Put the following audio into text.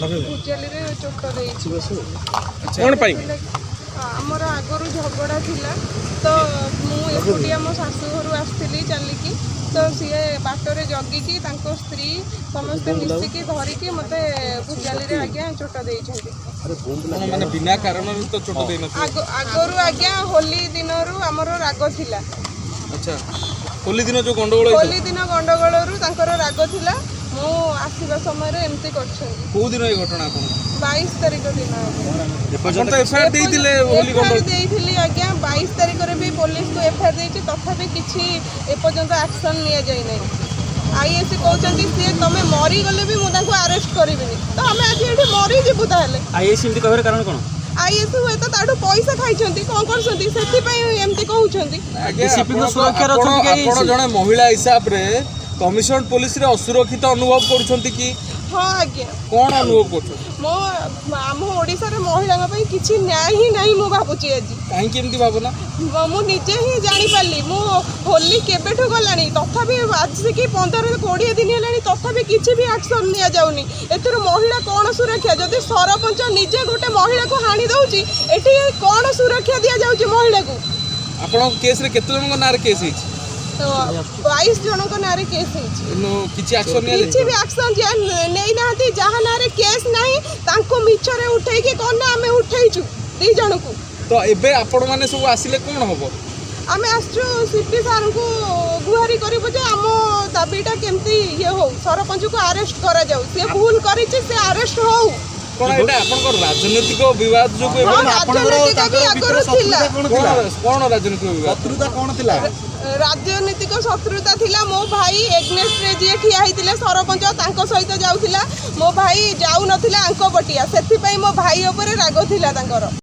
ଭୁଜାଲିରେ ଚୋଟ ଦେଇଛି। କ'ଣ ପାଇଁ? ଆମର ଆଗରୁ ଝଗଡ଼ା ଥିଲା ତ, ମୁଁ ଏକୁଟିଆ ମୋ ଶାଶୁ ଘରୁ ଆସିଥିଲି ଚାଲିକି, ତ ସିଏ ବାଟରେ ଜଗିକି ତାଙ୍କ ସ୍ତ୍ରୀ ସମସ୍ତେ ମିଶିକି ଧରିକି ମୋତେ ଭୁଜାଲିରେ ଆଜ୍ଞା ଚୋଟ ଦେଇଛନ୍ତି। କ'ଣ ମାନେ, ବିନା କାରଣରେ ତ ଚୋଟ ଦେଇନଥିବେ? ଆଗରୁ ଆଜ୍ଞା, ହୋଲି ଦିନରୁ ଆମର ରାଗ ଥିଲା। ଆଚ୍ଛା, ହୋଲି ଦିନ ଯୋଉ ଗଣ୍ଡଗୋଳ ହେଇଥିଲା? ହୋଲି ଦିନ ଗଣ୍ଡଗୋଳରୁ ତାଙ୍କର ରାଗ ଥିଲା। ମୁଁ ଆସିବା ସମୟରେ ଏମିତି କରିଛନ୍ତି। କୋଉ ଦିନ ଏ ଘଟଣା ଆପଣ? 22 ତାରିଖ ଦିନ ଆଜ୍ଞା। ଆପଣ ତ ଏଫଆଇଆର ଦେଇଥିଲେ ହୋଲି ଏଫଆଇଆର ଗଣ୍ଡଗୋଳ? ଦେଇଥିଲି ଆଜ୍ଞା, 22 ତାରିଖରେ ବି ପୋଲିସକୁ ଏଫଆଇଆର ଦେଇଛି, ତଥାପି କିଛି ଏପର୍ଯ୍ୟନ୍ତ ଆକ୍ସନ୍ ନିଆଯାଇ ନାହିଁ। ଆଇଆଇସି କହୁଛନ୍ତି ସିଏ ତମେ ମରିଗଲେ ବି ମୁଁ ତାଙ୍କୁ ଆରେଷ୍ଟ କରିବିନି, ତ ଆମେ ଆଜି ଏଠି ମରିଯିବୁ ତାହେଲେ। ଆଇଆଇସି ଏମିତି କହିବାର କାରଣ କ'ଣ? ଆଇଆଇସି ହୁଏତ ତାଠୁ ପଇସା ଖାଇଛନ୍ତି, କ'ଣ କରୁଛନ୍ତି, ସେଥିପାଇଁ ଏମିତି କହୁଛନ୍ତି। ଆଜ୍ଞା, DCP ଙ୍କ ଆପଣଙ୍କ- ସୁରକ୍ଷାରେ ଆପଣ ଅଛନ୍ତି କି ଆପଣ IIC? ଜଣେ ମହିଳା ହିସାବରେ କମିଶନର ପୋଲିସରେ ଅସୁରକ୍ଷିତ ଅନୁଭବ କରୁଛନ୍ତି କି? ହଁ ଆଜ୍ଞା। କ'ଣ ଅନୁଭବ କରୁଛନ୍ତି? ମୋ ଆମ ଓଡ଼ିଶାରେ ମହିଳାଙ୍କ ପାଇଁ କିଛି ନ୍ୟାୟ ହିଁ ନାହିଁ, ମୁଁ ଭାବୁଛି ଆଜି। କାହିଁକି ଏମିତି ଭାବନା? ମୁଁ ନିଜେ ହିଁ ଜାଣିପାରିଲି। ମୁଁ ହୋଲି କେବେଠୁ ଗଲାଣି, ତଥାପି ଆସିକି 15 20 ଦିନ ହେଲାଣି, ତଥାପି କିଛି ବି ଆକ୍ସନ୍ ନିଆଯାଉନି। ଏଥିରୁ ମହିଳା କ'ଣ ସୁରକ୍ଷା? ଯଦି ସରପଞ୍ଚ ନିଜେ ଗୋଟେ ମହିଳାକୁ ହାଣି ଦେଉଛି, ଏଠି କ'ଣ ସୁରକ୍ଷା ଦିଆଯାଉଛି ମହିଳାକୁ? ଆପଣଙ୍କ କେସ୍ରେ କେତେ ଜଣଙ୍କ ନାଁରେ କେସ୍ ହେଇଛି? ତ 22 ଜଣଙ୍କ ନାଁରେ କେସ୍ ହେଇଛି। କିଛି ଆକ୍ସନ କିଛି ନିଆଯାଇଛି? ବି ଆକ୍ସନ୍ ନେଇନାହାନ୍ତି। ଯାହା ନାଁରେ କେସ୍ ନାହିଁ, ତାଙ୍କୁ ମିଛରେ ଉଠେଇକି କ'ଣ ନା ଆମେ ଉଠେଇଛୁ 2 ଜଣକୁ। ତ ଏବେ ଆପଣମାନେ ସବୁ ଆସିଲେ, କ'ଣ ହବ? ଆମେ ଆସିଛୁ ସିପି ସାର୍ଙ୍କୁ ଗୁହାରି କରିବୁ ଯେ ଆମ ଦାବିଟା କେମିତି ଇଏ ହଉ, ସରପଞ୍ଚକୁ ଆରେଷ୍ଟ କରାଯାଉ। ସେ ଭୁଲ କରିଛି, ସେ ଆରେଷ୍ଟ ହଉ। କ'ଣ ଏଇଟା ଆପଣଙ୍କ ରାଜନୈତିକ ବିବାଦ ଯୋଗୁଁ? ହଁ। ଏବେ ଆପଣଙ୍କର ରାଜନୈତିକ ବି ତାଙ୍କର ଆଗରୁ ଭିତରେ ଥିଲା। ଶତ୍ରୁତା କ'ଣ କ'ଣ ଥିଲା? କ'ଣ ରାଜନୈତିକ ବିବାଦ? ଶତ୍ରୁତା କ'ଣ ଥିଲା? ରାଜନୈତିକ ଶତ୍ରୁତା ଥିଲା। ମୋ ଭାଇ ଏଗନେଷ୍ଟରେ ଯିଏ ଠିଆ ହେଇଥିଲେ ସରପଞ୍ଚ, ତାଙ୍କ ସହିତ ଯାଉଥିଲା। ମୋ ଭାଇ ଯାଉନଥିଲା ଆଙ୍କ ପଟିଆ, ସେଥିପାଇଁ ମୋ ଭାଇ ଉପରେ ରାଗ ଥିଲା ତାଙ୍କର।